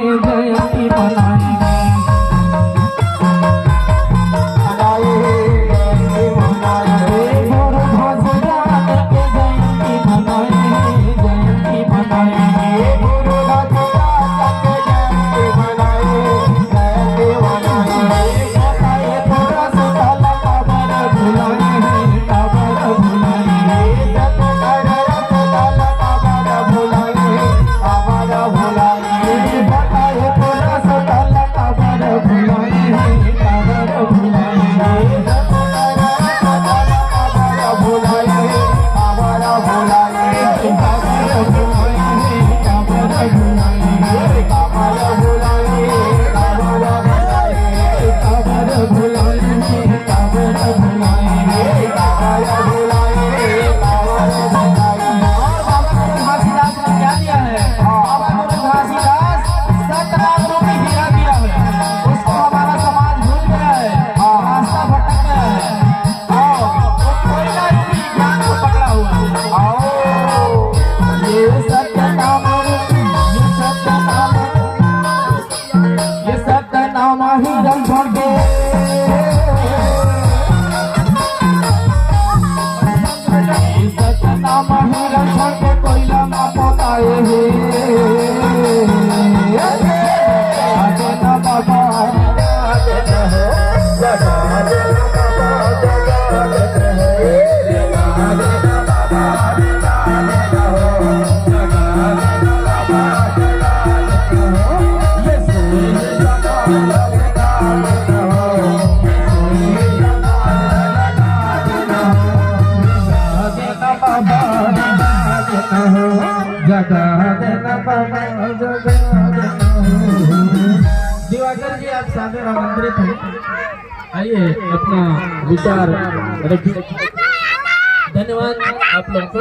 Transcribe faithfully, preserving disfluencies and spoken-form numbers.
जयंती मनाई। मनाई, जयंती मनाई। गुरु घासीदास के जयंती मनाई, जयंती मनाई। गुरु घासीदास के जयंती मनाई, जयंती मनाई। बताए थोड़ा सा काला काबर भुलाई, काबर भुलाई। और बाबा गुरु घासीदास ने क्या दिया है? बाबा गुरु घासीदास सतनाम रूपी हीरा दिया है, उसको हमारा समाज भूल गया है, रास्ता भटक गया है। हाँ, वो कोयला रूपी ज्ञान को पकड़ा हुआ है। आओ, ये सतनाम रूपी, ये सतनाम ये सतनाम ही रंग दे। ये सतनाम ही रंग दे, कोयला ना पोताए हे। अरे ना बाबा, दिवाकर जी, आप सादर आमंत्रित हैं, आइए, अपना विचार रखिए। धन्यवाद आप लोग को।